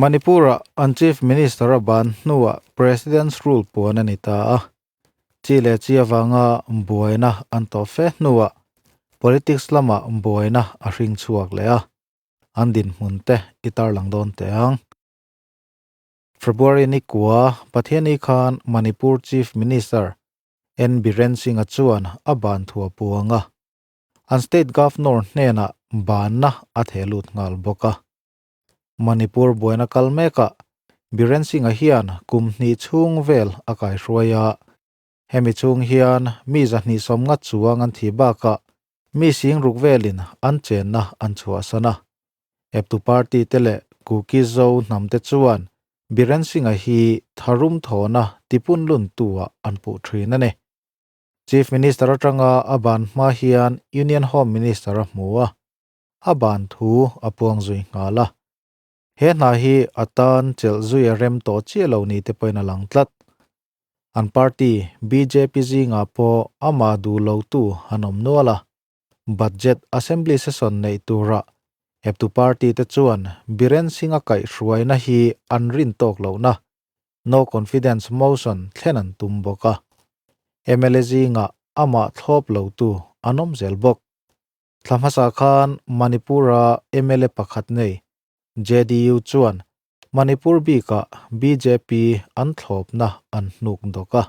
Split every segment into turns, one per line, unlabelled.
Manipur-a an Chief Minister a ban hnuah President's Rule puan a ni ta a. Chi leh chi avanga buaina an tawh fe hnuah politics lamah buaina a hring chhuak leh a, an dinhmun te i tarlang dawn teh ang. February ni kua Pathiani khan Manipur Chief Minister N Biren Singh-a chuan a ban thu a puang a, an State Governor hnenah banna a theh lut nghal bawk a. Manipur buaina kal mekah Biren Singh-a hian kum hnih chhung vel a kaihruai a, hemi chhung hian mi 250 chuang an thih bakah mi sing ruk velin an chenna an chhuahsan a. Eptu party te leh Kuki Zo hnam te chuan Biren Singh-a hi tharum thawhna tipun luntu-ah an puh thin a ni. Chief Minister atanga a ban hma hian Union Home Minister a hmu a. a ban thu a puang zui nghal a. He hna hi a tan chelh zui a rem tawh chiah lo ni te pawhin a lang tlat. An party bjp zingah pawh amah duh lotu an awm nual a. Budget Assembly session neih turah eptu party te chuan Biren Singh-a kaihhruaina hi an rin tawk lohna no confidence motion thlen an tum bawk a. Mla zingah amah thlawp lotu an awm zel bawk. Thla hmasa khan Manipur-a mla pakhat nei JDU chuan Manipur bikah bjp an thlawpna an hnuk dawk a.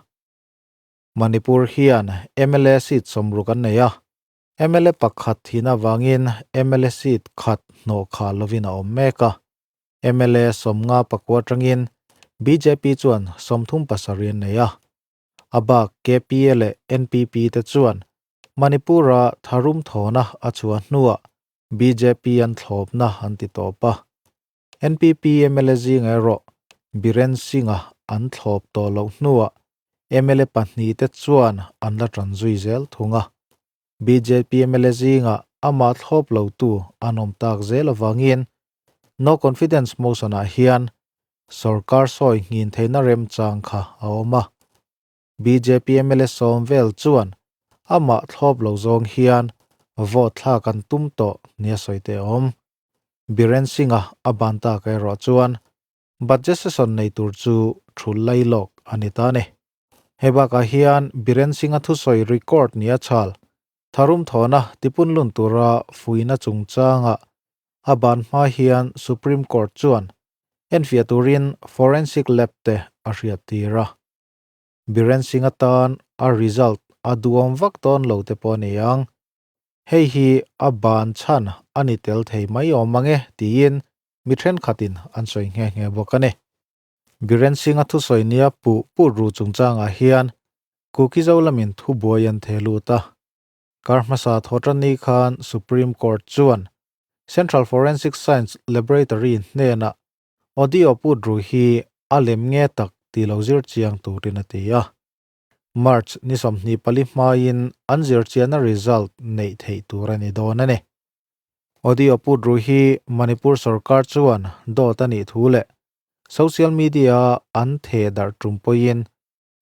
Manipur hian mla seat 60 an nei a, mla pakhat thin avangin mla seat khat hnawh khah lovin a awm mek a. Mla 59 atangin bjp chuan 37 an nei a. A bak KPA leh NPP te chuan Manipur-a tharum thawhna a chhuah hnuah bjp an thlawpna an ti tawp a. NPP mla zinga erawh Biren Singh-a an thlawp tawh loh hnuah mla pahnih te chuan an la tan zui zel thung a. Bjp mla zinga amah thlawp lotu an awm tak zel avangin no confidence motion-ah hian sorkar sawi nghin theihna remchang kha a awm a. Bjp mla sawm vel chuan amah thlawp lo zawng hian vote thlak an tum tawh nia sawi te a awm. Biren Singh-a a ban tak erawh chuan budget session nei tur chu thul lai lawk a ni ta a ni. Hei bakah hian Biren Singh-a thusawi record nia chhal tharum thawhna tipunlun tura fuihna chungchanga a ban hma hian Supreme Court chuan enfiah turin forensic lab te a hriattir a. Biren Singh atan a result a duam vak dawn lo te pawh a ni ang. Hei hi a ban chhan a ni tel thei mai awm ang e tiin mi thenkhatin an sawi nghe nghe bawk a ni. Biren Singh-a thusawi nia puh put ru chungchangah hian Kuki Zo lamin thubuai an theh lut a. Kar hmasa thawhtanni khan Supreme Court chuan Central Forensic Science Laboratory hnenah Audio put ru hi a lem nge tak tih lo zir chiang turin a ti a. March ni 24 hmain an zir chianna result neih theih tur a ni dawn a ni. Audio put ru hi Manipur sorkar chuan dawt a nih thu leh social media an theh darh tum pawhin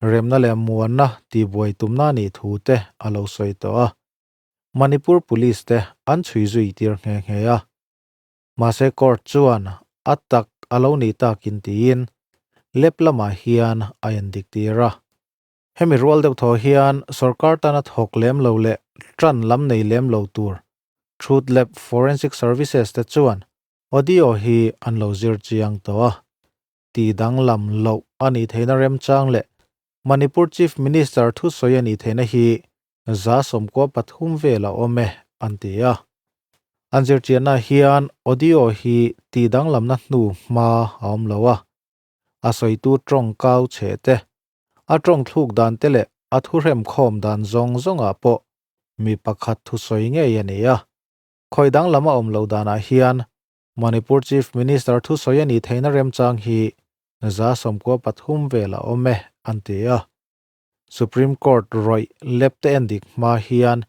remna leh muanna tihbuai tumna a nih thu te a lo sawi tawh a. Manipur police te an chhui zui tir nghe nghe a. Mahse court chuan a tak a lo nih takin tiin lep lamah hian a endik tir a. Hemi rual deuh thaw hian sorkar tana thawk lem lo leh tan lam nei lem lo tur Truth Lab Forensic Services te chuan audio hi an lo zir chiang tawh a. Tih danglam loh a nih theihna remchang leh Manipur Chief Minister thusawi a nih theihna hi 93 vel a awm e an ti a. An zirchianna hian audio hi tih danglamna hnu hma a awm lo a, a sawitu tawng kau chhe te, a tawng thluk dan te leh a thu hremkhawm dan zawng zawngah pawh mi pakhat thusawi ngei a ni a. Khawi danglam a awm loh danah hian Manipur Chief Minister thusawi a nih theihna remchang hi 93 vel a awm e an ti a. Supreme Court rawih lepte endik hma hian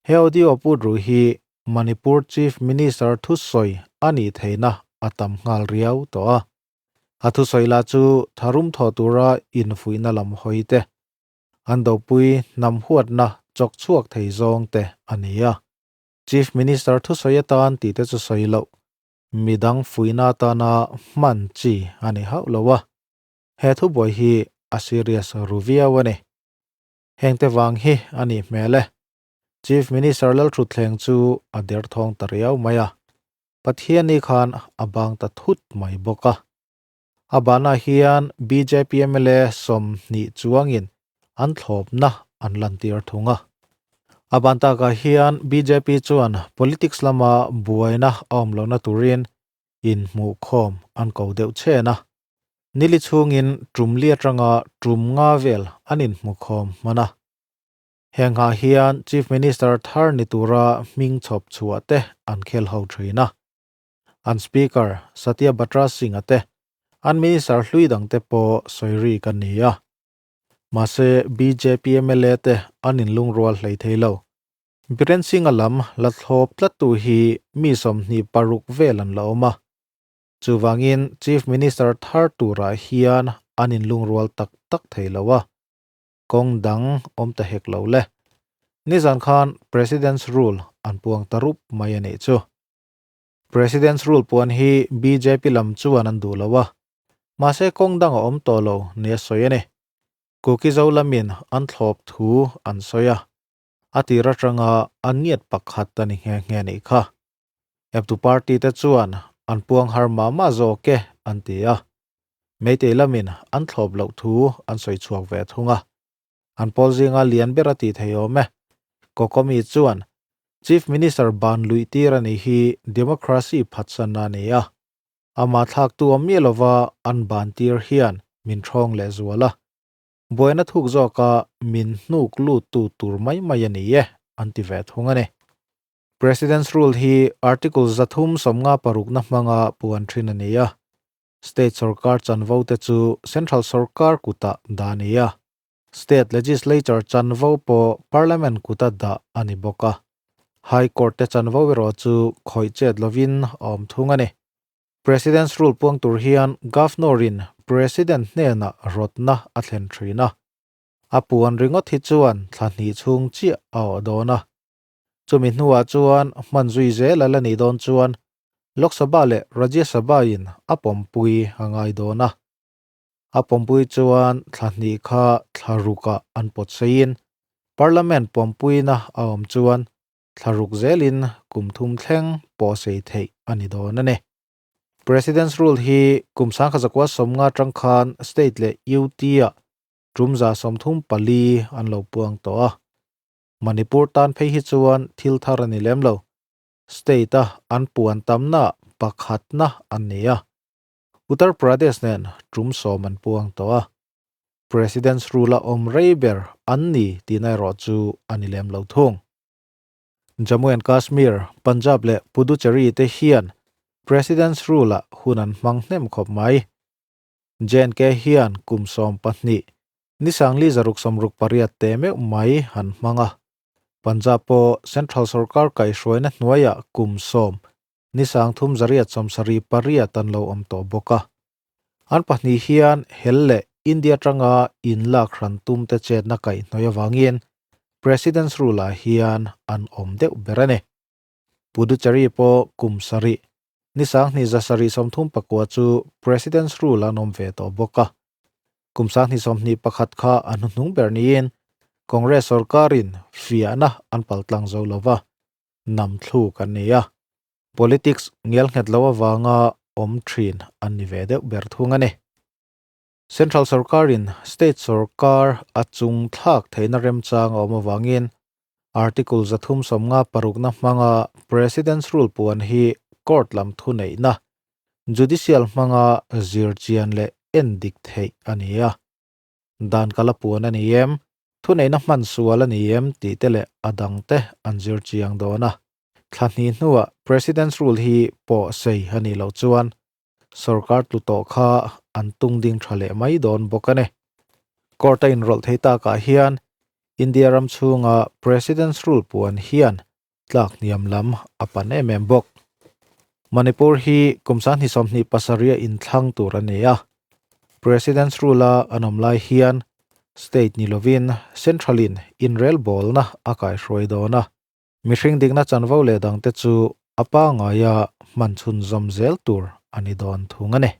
he audio put ru hi Manipur Chief Minister thusawi a nih theihna a tam nghal riau tawh a. A thusawi lah chu tharum thawh tura infuihna lam hawi te, an dopui hnam huatna chawk chhuak thei zawng te a ni a. Chief Minister thusawi atan tih te chu sawi loh. Midang fuihna atana hman chi a ni hauh lo a, he thubuai hi a serious ru viau a ni. Hengte vang hi a nih hmel e. Chief Minister Lalthutthleng chu a derthawng ta riau mai a, Pathianni khan a bang ta thut mai bawk a. A banah hian bjp mla 20 chuangin an thlawpna an lantir thung a. A ban takah hian bjp chuan politics lama buaina a awm lohna turin inhmuhkhawm an ko deuh chen a. Nili chhungin tum li atanga tum nga vel an inhmukhawm hman a. Heng ah hian Chief Minister thar ni tura hming chhawp chhuah te an khel ho thin a. An Speaker Satya Batra Singh-a te, an Minister hlui dangte pawh sawi ri ka ni a. Mahse bjp mla te an inlungrual hlei thei lo. Biren Singh-a lam la thlawp tlattu hi mi 26 vel an la awm a. Chuvangin Chief Minister thar turah hian an inlungrual tak tak thei lo a. Kawng dang awm ta hek lo le. Nizan khan President's Rule an puang ta rup mai a nih chu. President's Rule puan hi bjp lam chuan an duh lo a, mahse kawng dang a awm tawh lo nia sawi a ni. Kuki Zo lamin an thlawp thu an sawi a, a tir atanga an ngiat pakhat a ni nghe nghe nih kha. Eptu party te chuan an puang har mah mah zawk e an ti a, Meitei lamin an thlawp loh thu an sawi chhuak ve thung a. An pawl zinga lian ber a tih thei awm e. Kokomi chuan Chief Minister ban luih tir a nih hi democracy phatsanna a ni a. Amah thlaktu awm miah lova an ban tir hian min thawng leh zual a. Buaina thuk zawka min hnuk luttu tur mai mai a ni e, an ti ve thung a ni. President's Rule hi Article 356 na hmanga puan thin a ni a. State sorkar chanvo te chu Central sorkar kutah dah a ni a, State Legislature chanvo pawh Parliament kuta dah a ni bawk a. High Court te chanvo erawh chu khawih chet lovin a awm thung a ni. President's Rule puang tur hian Governor-in President hnenah rawtna a thlen thin a. A puan ringawt hi chuan thla hnih chhung chiah a awh dawn a. Chumi hnuah chuan hman zui zel a la nih dawn chuan Lok Sabha leh Rajya Sabha in a pawmpui a ngai dawn a. A pawmpui chuan thla hnih kha thla rukah an pawt seiin Parliament pawmpuina a awm chuan thla ruk zelin kum thum thleng pawh sei theih a ni dawn a ni. President's Rule hi kum 1950 atang khan State leh UT-ah tum 34 an lo puang tawh a. Manipur tan phei hi chuan thil thar a ni lem lo. State-a an puan tamna pakhatna an ni a. Uttar Pradesh nen tum 10 an puang tawh a. President's Rule-a awm rei ber an ni tihna erawh chu a ni lem lo thung. Jammu and Kashmir, Punjab leh Puducherry te hian President's Rule-a hun an hmang hnem khawp mai. J&K hian kum 12, ni 46 te meuh mai han hmang a. Punjab pawh Central Sarkar kaihhruaina hnuaiah kum 10, ni 38 an lo awm tawh bawk a. An pahnih hian hel leh India tanga inlak hran tum te chetna kaihhnawih awangin President's Rule-ah hian an awm deuh ber a ni. Puducherry pawh kum 7, ni 1734 chu President's Rule an awm ve tawh bawk a. Kum 2021 kha an hnuhnung ber niin Congress sarkarin fiahna an paltlang zo lova, nam thluk an ni a. Politics ngial nghet lo awanga awm thin an ni ve deuh ber thung a ni. Central sarkarin State sarkar a chung thlak theihna remchang a awm awangin Article 356 na hmanga President's Rule puan hi court lam thu neihna Judicial hmanga zirchian leh en dik theih a ni a. Dan kala puan a ni em, thu neihna hman sual a ni em tih te leh a dang te an zirchiang dawn a. Thla hnih hnuah President's Rule hi pawh sei a nih loh chuan sarkar tlu tawh kha an tung ding tha leh mai dawn bawk a ni. Court a inrawlh thei takah hian India ram chhunga President's Rule puan hian tlak hniam lam a pan em em bawk. Manipur hi kum 2027 inthlang tur a ni a. President's Rule a an awm lai hian state ni lovin Centralin inrel bawlna a kaihhruai dawn a. Mihring dikna chanvo leh dang te chu A pangaia hman chhunzawm zel tur a ni dawn thung a ni.